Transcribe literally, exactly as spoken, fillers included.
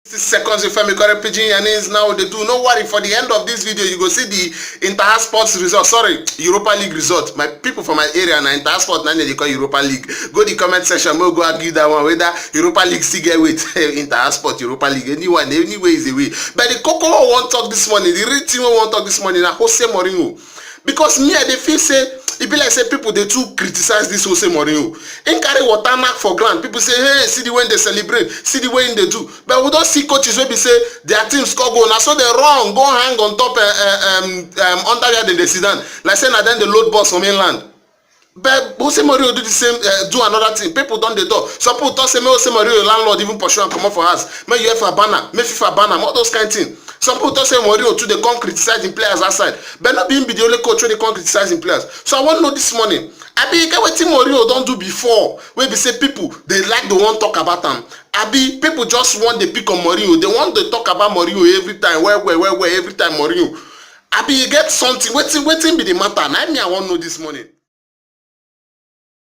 Sixty seconds with Femi Kore Pidgin Yarnings now dey do. No worry, for the end of this video, you go see the Inter Sports result. Sorry, Europa League result. My people for my area na Inter Sport na dey call Europa League. Go the comment section, we go argue that one whether Europa League still get weight. Inter Sport, Europa League, anyone, anywhere is a way. But the koko I wan talk this morning, the real thing I wan talk this morning na Jose Mourinho. Because me, I dey feel say e be like say people dey too criticize this Jose Mourinho. Im carry water knack for ground. People say, "Hey, see the way they celebrate, see the way they do." But we don see coaches wey be say their team score goal, na so they run go hang on top uh, uh, um, um, under where dem dey sit down, like say na dem dey load bus for mainland. But Jose Mourinho do the same, uh, do another thing. People don dey talk. Some people talk say make Jose Mourinho landlord even pursue am comot for house. Make UEFA ban am, make FIFA ban am, all those kind thing. Some people talk say Mourinho too dey come criticize im players outside. But no be im be the only coach wey dey come criticize im players. So I wan know this morning, abi e get wetin Mourinho don do before wey be say people dey like, dey wan talk about am? Abi people just wan dey pick on Mourinho, dey wan dey talk about Mourinho every time, well well well well, every time Mourinho? Abi e get something, wetin wetin be the matter? Na me I wan know this morning.